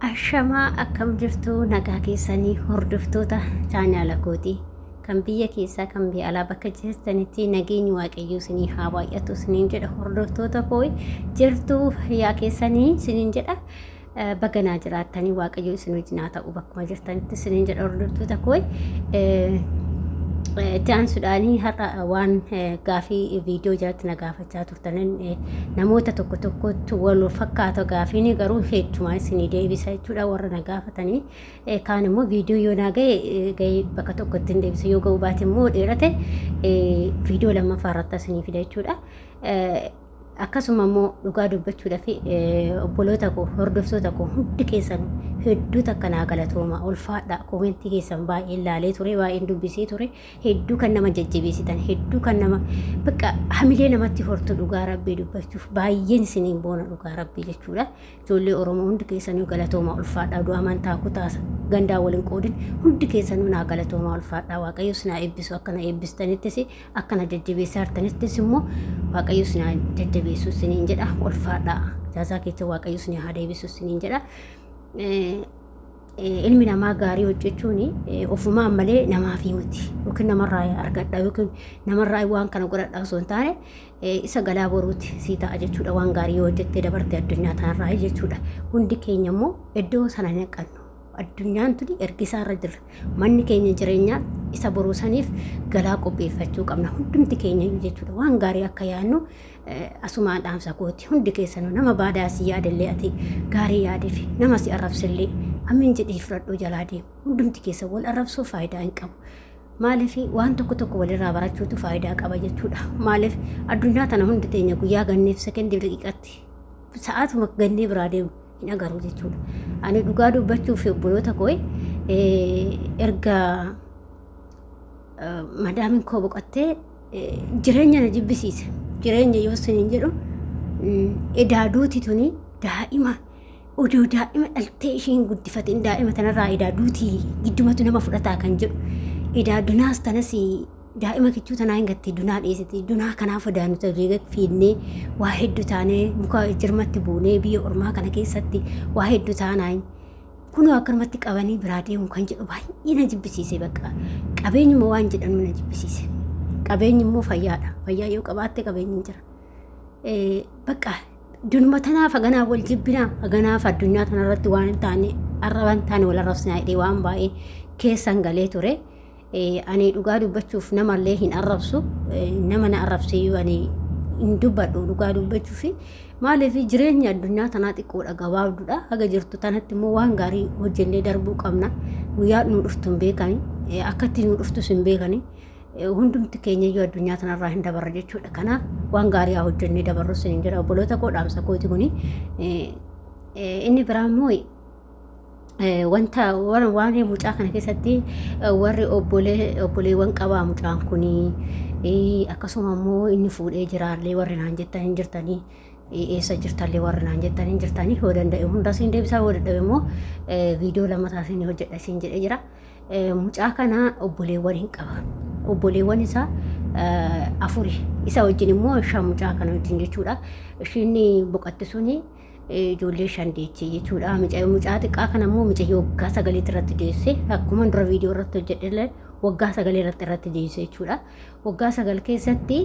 Ashamaa akkam jirtu nagaa keessanii hordoftoota chaanaala kooti kan biyya keessaa kan biyya alaa bakka jirtanitti nageenyi waaqayyoo isinii haa baay'atu isiniin jedha hordoftoota koo jirtu fayyaa keessanii isiniin jedha baganaa jiraattanii waaqayyoo isin wajjin haa ta'u bakkuma jirtanitti isiniin jedha hordoftoota koo itti aansuudhaan har'a waan gaafii viidiyoo jalatti na gaafachaa turtanin namoota tokko tokkotti wal fakkaata gaafiin garuu hedduma isinii deebisa jechuudha warra na gaafatanii kaan immoo viidiyoo yoo naa ga'e ga'ee bakka tokkotti hin deebisa yoo ga'uu baate immoo dheerate viidiyoo lammaffaa irratti isinii fida jechuudha. Akkasuma immoo dhugaa dubbachuudhaaf obboloota koo hordoftoota koo hundi keessan hedduu takka naa galatooma ulfaadha koomentii keessan baay'een laalee ture baay'een dubbisee ture hedduu kan nama jajjabeessitan hedduu kan nama bakka hamilee namatti hortu dhugaa rabbii dubbachuuf baay'een isiniin boona dhugaa rabbii jechuudha. Ijoollee Oromoo hundi keessanuu galatooma ulfaadhaa du'a amantaa kutaa gandaa waliin qoodin hundi keessanuu naa galatooma ulfaadhaa waaqayyo sinaa eebbisu akka na eebbistanittis akka na jajjabeessaa jirtanittis immoo waaqayyo sinaa jajjabeessu isiniin jedha ulfaadhaa jaazaa keessa waaqayyo sinii haa deebisu isiniin jedha. Ilmi namaa gaarii hojjechuun ofumaan malee namaaf miti yookiin namarraa argadha yookiin namarraa waan kana godhadha osoo hin taane isa galaa boruuti sii ta'a jechuudha waan gaarii yoo hojjettee dabarte addunyaa tanarraa jechuudha hundi keenya immoo iddoo sana hin hanqannu addunyaan tuni ergisaa irra jirra manni keenya jireenyaa isa boruu saniif galaa qopheeffachuu qabna hundumti keenya jechuudha waan gaarii akka yaadnu asumaan dhaamsa kooti hundi keessanuu nama baadaa si yaadallee ati gaarii yaadeef nama si arrabsillee amiin jedhii fudhadhuu jalaa deemu hundumti keessa wal arrabsuu faayidaa hin qabu. Maaliif waan tokko tokko walirraa barachuutu faayidaa qaba jechuudha. Maaliif addunyaa tana hundi teenya guyyaa ganneef sekendiif daqiiqatti sa'aatuma gannee biraa deemu hin agarru jechuudha. Ani dhugaa dubbachuuf obboloota koo erga madaamin koo boqottee jireenya na jibbisiise. Jireenya yoo isiniin jedhu edaa duuti tuni daa'ima odoo daa'ima dhaltee isheen guddifatin daa'ima tanarraa edaa duuti giddumatu nama fudhataa kan jedhu edaa dunaas tanas daa'ima kichuu tanaa hin gatte dunaa dhiisiti dunaa kanaaf edaa nuti adeega fiinnee waa hedduu taanee muka jirmatti buunee biyya ormaa kana keessatti waa hedduu taanaa kunoo akkanumatti qabanii biraa deemu kan jedhu baay'ee na jibbisiise bakka qabeenyuma waan jedhanu na jibbisiise qabeenyi immoo fayyaadha fayyaa yoo qabaatte qabeenyi hin jira bakka dunuma tanaaf haganaa wal jibbinaa haganaaf addunyaa tanarratti waan hin taane arraba hin taane wal arrabsinaa jedhee waan baay'ee keessan galee ture. Ani dhugaa dubbachuuf namallee hin arrabsu nama na arrabseyyuu ani hin dubbadhu dhugaa dubbachuuf maaliif jireenya addunyaa tanaa xiqqoodha gabaabduudha haga jirtu tanatti immoo waan gaarii hojjennee darbuu qabna guyyaa nu dhuftu hin beekani akkatti nu dhuftus hin beekani. Hundumti keenya iyyuu addunyaa tanarraa hin dabarra jechuudha. Kanaaf waan gaarii haa hojjennee dabarru isiniin jedha obboloota koo dhaamsa kooti kuni. Inni biraa immoo wanta waan mucaa kana keessatti warri obboleewwan qabaa mucaan kuni akkasuma immoo inni fuudhee jiraallee warri naan jettan hin jirtanii eessa jirtallee warri naan jettan hin jirtanii yoo danda'e hunda siin deebisaa yoo dadhabe immoo viidiyoo lammataa isin hojjedha isin jedhee jira. Mucaa kana obboleewwan hin qaba. Obboleewwan isaa afuri. Isa wajjin immoo shan mucaa kana wajjin jechuudha. Ishiin boqotte suni ijoollee shan deechee jechuudha. Mucaa xiqqaa kana immoo mucayyoo waggaa sagaliitti irratti deesse. Akkuma dura viidiyoo irratti hojjedhe waggaa sagalii irratti irratti deesse jechuudha. Waggaa 9 keessatti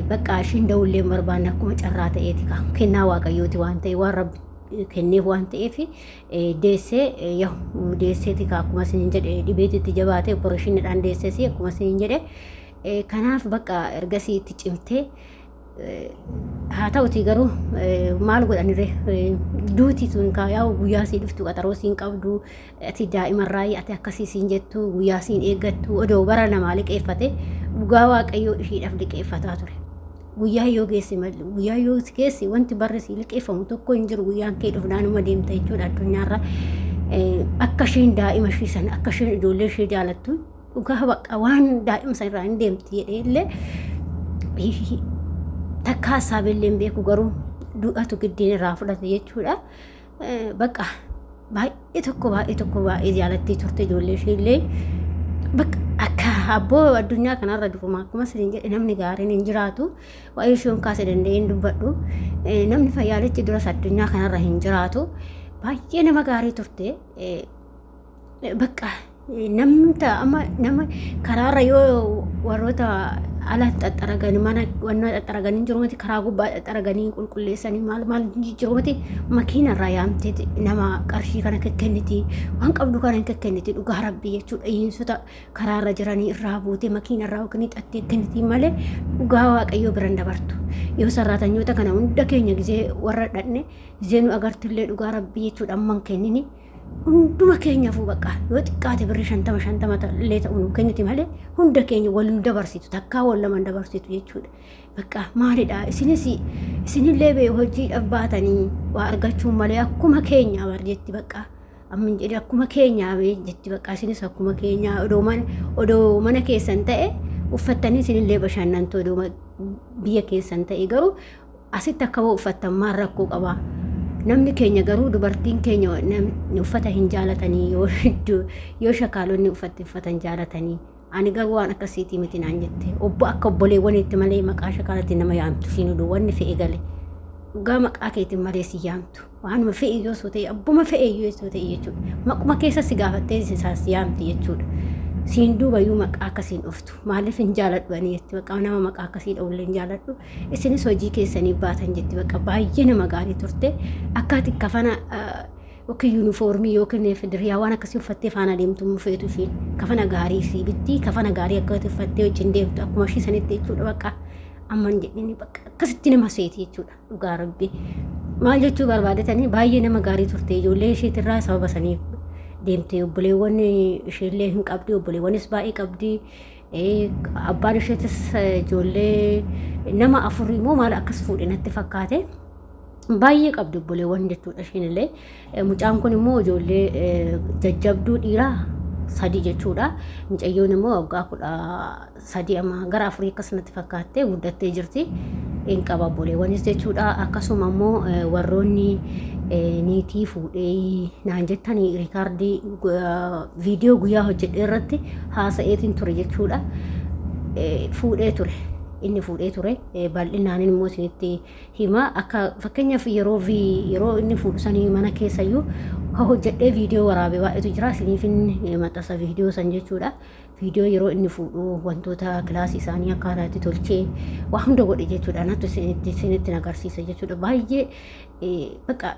bakka ishiin da'ullee hin barbaanne akkuma carraa ta'eeti kennaa waaqayyooti waan ta'e waan rabbi kenneef waan ta'eef deessee yahu deesseeti ka akkuma isin jedhe dhibeetitti jabaate opereeshiniidhaan deesseesi akkuma isin jedhe kanaaf bakka ergasii itti cimtee haa ta'uti garuu maal godhanire duuti sun yaa'u guyyaa sii dhuftu qaxaroo siin qabdu ati daa'imarraa ati akkasii siin jettu guyyaa siin eeggattu odoo bara namaa liqeeffate dhugaa waaqayyoo ishiidhaaf liqeeffataa ture. Guyyaa yoo geesse guyyaa yoo geesse wanti barri sii liqeeffamu tokko hin jiru guyyaan kee dhufnaanuma deemta jechuudha addunyaarra. Akka isheen daa'ima ishii sana akka isheen ijoollee ishee jaalattu dhugaa bakka waan daa'ima sana irraa hin deemti jedhee illee takka hassaabeellee hin beeku garuu du'atu giddiin irraa fudhate jechuudha. Bakka baay'ee tokko baay'ee tokko baay'ee jaalattii turte ijoollee ishee illee bakka akka abboo addunyaa kanarra duruma akkuma isin jedhe namni gaariin hin jiraatu waa'ee ishee kaase danda'ee hin dubbadhu namni fayyaalichi duras addunyaa kanarra hin jiraatu. Baay'ee nama gaarii turte. Bakka namta amma nama karaarra yoo warroota ala xaxxaraganii mana wannaa xaxxaraganii jiru miti karaa gubbaa xaxxaraganii qulqulleessanii maal maal jiru miti makiina irraa yaamtee nama qarshii kana kenniti waan qabdu kana kenniti dhugaa rabbii jechuudha hiyyeessota karaarra jiranii irraa buutee makiina irraa yookiin xattee kenniti malee dhugaa waaqayyoo biran dabartu yoo sarraatanyoota kana hunda keenya gizee warra dhaqne gizee nu agartullee dhugaa rabbii jechuudha amman kennini. Hunduma keenyaafuu bakka yoo xiqqaate birrii 50 50 illee ta'u nu kenniti malee hunda keenya wal nu dabarsitu takkaa wal lama dabarsitu jechuudha. Bakka maalidha isinis isinillee bee hojiidhaaf baatanii waa argachuun malee akkuma keenya bar jetti bakka amma hin jedhe akkuma keenya bee jetti bakka isinis akkuma keenya odoo mana keessan ta'e uffattanii isinillee bashannantu odoo biyya keessan ta'e garuu asitti akka uffattan maal rakkoo qabaa? Namni keenya garuu dubartiin keenya namni uffata hin jaalatanii yoo hedduu yoo shakaalonni uffatte uffata hin jaalatanii. Ani garuu waan akkasiitii miti naan jette. Obbo akka obboleewwaniitti malee maqaa shakaalatti nama yaamtu ishiin oduu wanni fe'e gale. Dhugaa maqaa keetiin malee si yaamtu. Waanuma fe'e yoo soo ta'e abbuma fe'e yoo soo ta'e jechuudha. Maquma keessa si gaafattee si yaamti jechuudha. Siin duubayyuu maqaa akkasiin dhuftu. Maaliif hin jaaladhu ani jetti maqaa nama maqaa akkasii dha'ullee hin jaaladhu. Isinis hojii keessanii baatan jetti bakka baay'ee nama gaarii turte. Akka ati kafana yookiin yuunifoormii yookiin fidiriyaa waan akkasii uffattee faana deemtu hin feetu ishiin. Kafana gaarii si bitti kafana gaarii akka ati uffattee wajjin deemtu akkuma ishii sanitti jechuudha bakka amma hin jedhini bakka akkasitti nama seeti jechuudha dhugaa rabbi. Maal jechuu barbaadetanii baay'ee nama gaarii turte ijoollee isheetirraa sababa saniif deemte obboleewwan isheellee hin qabdi obboleewwanis baay'ee qabdi. Abbaan isheetis ijoollee nama afur immoo maal akkas fuudhe natti fakkaate. Baay'ee qabdi obboleewwan jechuudha isheen illee. Mucaan kun immoo ijoollee jajjabduu dhiiraa sadi jechuudha. Mucayyoon immoo waggaa 13 amma gara afurii akkas natti fakkaatte guddattee jirti. Hin qaba obboleewwanis jechuudha. Akkasuma immoo warroonni niitii fuudhee naan jettanii riikaardii viidiyoo guyyaa hojjedhe irratti haasa'eetiin ture jechuudha. Fuudhee ture. Inni fuudhee ture. Bal'inaan immoo isinitti hima. Akka fakkeenyaaf yeroo yeroo inni fuudhu sanii mana keessayyuu ka hojjedhee viidiyoo waraabee baay'eetu jira. Isiniif inni maxxansa viidiyoo san jechuudha. Viidiyoo yeroo inni fuudhu wantoota kilaasii isaanii akkaataa itti tolchee waa hunda godhe jechuudha. Anatu isinitti agarsiisa jechuudha. Baay'ee bakka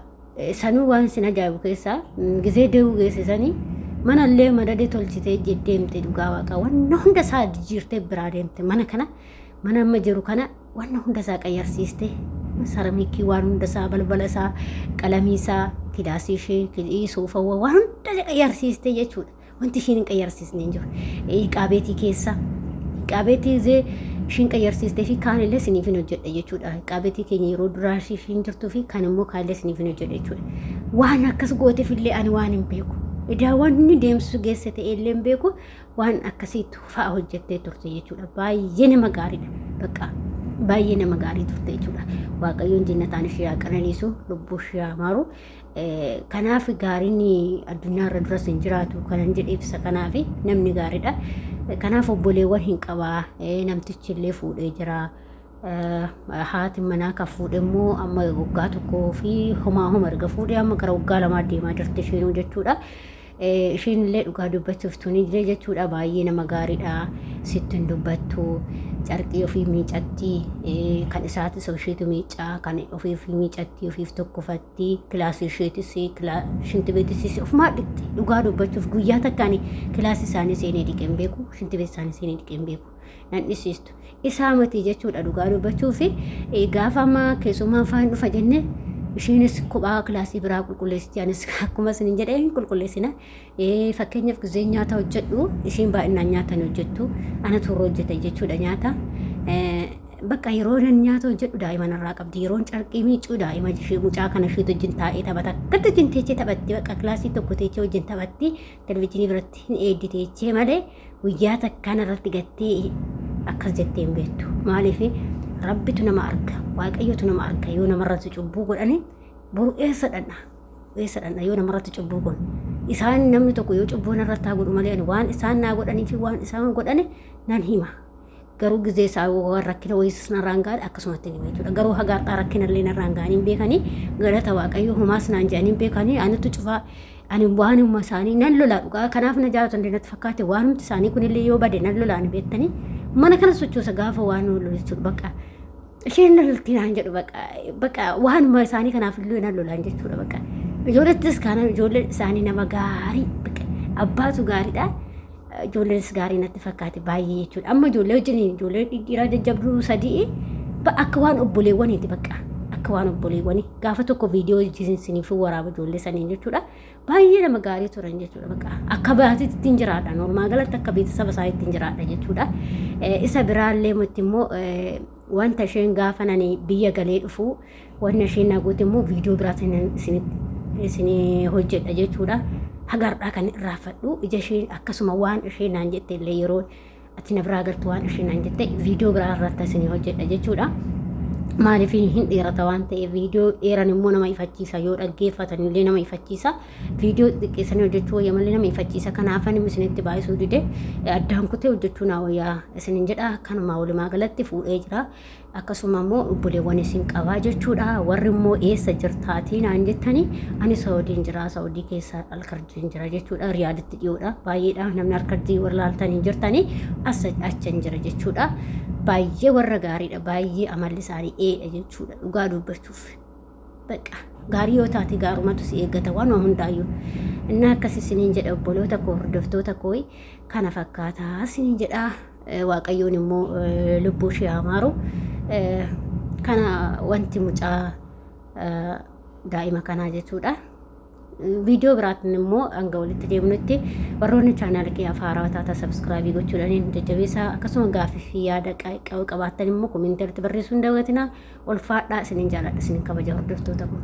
sanuu waan isin ajaa'ibu keessaa gizee dee'uu geessisanii manallee madadee tolchitee deemte dhugaa waaqa wanna hunda isaa jijjiirtee biraa deemte mana kana mana amma jiru kana wanna hunda isaa qayyarsiiste saramikii waan hunda isaa balbala isaa qalamii isaa kilaasii ishee soofawwan waan hunda qayyarsiiste jechuudha. Wanti ishiin hin qayyarsiisne hin jiru. Iqaa beetii keessa iqaa beetii izee ishiin qayyarsiistee fi kaan illee isiniif hin hojjedha jechuudha. Iqaa beetii keenya yeroo duraa ishiin jirtuu fi kan immoo kaan illee isiniif hin hojjedha jechuudha. Waan akkas gooteef illee ani waan hin beeku. Edaa waan inni deemsisu geesse ta'e illee hin beeku waan akkasiitu fa'a hojjettee turte jechuudha. Baay'ee nama gaariidha. Bakka baay'ee nama gaarii turte jechuudha. Waaqayyoon jennataan ishee haa qananiisu lubbuu ishee haa maaru. Kanaaf gaariin addunyaa irra duras hin jiraatu kanan jedhe ibsa kanaaf namni gaariidha. Kanaaf obboleewwan hin qabaa namtichi illee fuudhee jira. Haati manaa kan fuudhe immoo amma waggaa tokkoo fi homaa homa erga fuudhee amma gara waggaa lamaa deemaa jirti isheenuu jechuudha. Isheen illee dhugaa dubbachuuf tuni illee jechuudha baay'ee nama gaariidha. Sitti hin dubbattu. Carqii ofii miicatti. Kan isaatis isheetu miicaa. Kan ofii ofii miicatti ofiif tokkofatti. Kilaasii isheetis shintibeetis ofumaa dhiqxi. Dhugaa dubbachuuf guyyaa takkaan kilaasii isaanii seenee dhiqee hin beeku. Shintibeet isaanii seenee dhiqee hin beeku. Nan dhisiistu. Isaa miti jechuudha dhugaa dubbachuuf gaafa amma keessummaan faan dhufa jenne isheenis kophaa kilaasii biraa qulqulleessiti anis akkuma isin jedhe hin qulqulleessina. Fakkeenyaaf gizee nyaata hojjedhu isheen baay'inaan nyaata hin hojjettu anatu irra hojjeta jechuudha nyaata. Bakka yeroo nan nyaata hojjedhu daa'ima narraa qabdi yeroon carqii miicuu daa'ima ishee mucaa kana isheetu wajjin taa'ee taphata akkatti wajjin teechee taphatti bakka kilaasii tokko teechee wajjin taphatti televizyiinii biratti hin eeddi teechee malee guyyaa takkaan irratti gattee akkas jettee hin beektu. Maaliif rabbitu nama arga, waaqayyotu nama arga yoo namarratti cubbuu godhani boru eessa dhandha? Eessa dhandha yoo namarratti cubbuu godhan? Isaan namni tokko yoo cubbuu narratti haa godhu malee ani waan isaan naa godhanii fi waan isaan godhani nan hima. Garuu gizee isaa waan rakkina wayiis narraan ga'an akkasumatti ni jechuudha. Garuu haga har'aa rakkina illee narraan ga'anii hin beekanii galata Waaqayyoo homaas naan jedhanii hin beekanii anatu cufaa ani waanuma isaanii nan lolaa dhugaa kanaaf na jaalatan natti fakkaate waanumti isaanii kunillee yoo bade nan lolaa ni beektanii mana kana sochoosa gaafa waan lolu jechuudha bakka isheen na lolti naan jedhu bakka bakka waanuma isaanii kanaaf illee nan lolaan jechuudha bakka ijoollettis kaana ijoolleen isaanii nama gaarii bakka abbaatu gaariidha. Ijoolleenis gaarii natti fakkaate baay'ee jechuudha. Amma ijoollee wajjin ijoollee dhiiraa jajjabduu sadii akka waan obboleewwaniiti bakka akka waan obboleewwanii gaafa tokko viidiyoo isiniif waraaba ijoollee saniin jechuudha. Baay'ee nama gaarii turan jechuudha bakka akka baatiitti ittiin jiraadha normaa galatti akka beeksisa isaa ittiin jiraadha jechuudha. Isa biraallee immoo wanta isheen gaafa nani biyya galee dhufu wanna isheen na goote immoo viidiyoo biraatiin isinitti isinii hojjedha jechuudha. Haga har'aa kan irraanfadhu ija ishee akkasuma waan ishee naan jette illee yeroo ati na biraa galtu waan ishee naan jette viidiyoo biraa irratti isinii hojjedha jechuudha. Maaliif hin dheerata waan ta'eef viidiyoo dheeran immoo nama ifachiisa yoo dhaggeeffatan illee nama ifachiisa. Viidiyoo xixiqqeessanii hojjechuu wayya malee nama ifachiisa. Kanaafan isinitti baay'isuu dide addaan kutee hojjechuu naa wayyaa isinin jedha. Kanumaa walumaa galatti fuudhee jira. Akkasuma immoo obboleewwan isin qabaa jechuudha. Warri immoo eessa jirtaatii naan jettanii ani Saawudiin jira. Saawudii keessa Alkarjiin jira jechuudha. Riyaaditti dhiyoodha. Baay'eedha. Namni Alkarjii warra laaltanii jirtanii as achan jira jechuudha. Baay'ee warra gaariidha. Baay'ee amalli isaanii eedha jechuudha. Dhugaa dubbachuuf. Bakka gaarii yoo taate gaarumatu si eeggata waan hundaayyuu. Innaa akkas isiniin jedha obboloota koo hordoftoota koo kana fakkaataa isiniin jedha. Waaqayyoon immoo lubbuu ishee haa maaru. Kana wanti mucaa daa'ima kanaa jechuudha. Viidiyoo biraatiin immoo hanga walitti deemnutti warroonni chaanaala kiyyaaf haarawaa taatan sabskraayibii gochuudhaan jajjabeessaa akkasuma gaaffii fi yaada qabaattan immoo koomeentii irratti barreessuu hin dagatinaa. Ulfaadhaa isinin jaaladha isinin kabaja hordoftoota koo.